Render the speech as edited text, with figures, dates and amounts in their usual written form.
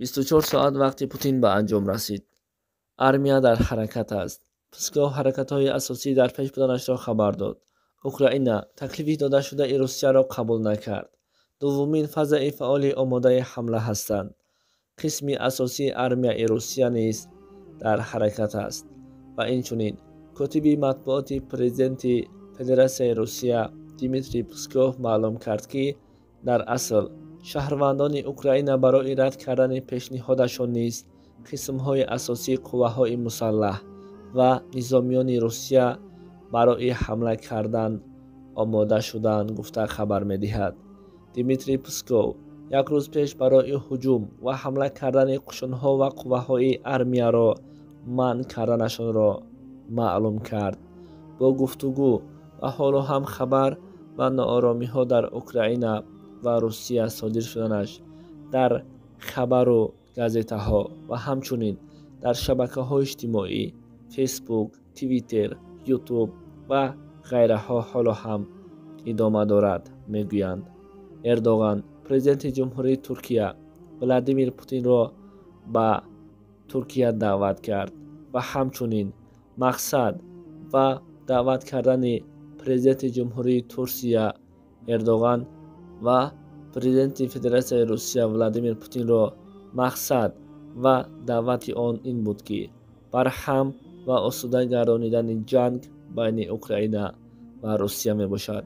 24 соат вақти Путин ба анҷом расид. Армия дар ҳаракат аст. Песков ҳаракатҳои асосӣ дар пеш буданашро хабар дод. Украина таклифи додашудаи Русияро қабул накард. Дуввумин фазаи фаъоли омодаи ҳамла ҳастанд. Қисми асосии армияи Русия низ дар ҳаракат аст. Ва инчунин котиби матбуоти президенти Федератсияи Русия Дмитрий Песков маълум кард, ки дар асл шаҳрвандони Украина барои рад кардани пешниҳодашон низ қисмҳои асосии қувваҳои мусаллаҳ ва низомиёни Русия барои ҳамла кардан омода шудаанд, гуфта хабар медиҳад. Дмитрий Песков як рӯз пеш барои ҳуҷум ва ҳамла кардани қушунҳо ва қувваҳои армияро манъ карданашонро маълум кард. Бо гуфтугӯ ва ҳоло ҳам хабар ва нооромиҳо дар Украина ва Русия содир шуданаш дар хабару газетаҳо ва ҳамчунин дар шабакаҳои иҷтимоӣ Фейсбук, Твиттер, Ютуб ва ғайраҳо ҳоло ҳам идома дорад, мегӯянд. Эрдоған, президенти Ҷумҳурии Туркия, Владимир Путинро ба Туркия даъват кард ва ҳамчунин мақсад ва даъват кардани президенти Ҷумҳурии Турсия Эрдоған ва президенти Федератсияи Русия Владимир Путинро мақсад ва даъвати он ин буд, ки барҳам ва осуда гардонидани ҷанг байни Украина ва Русия мебошад.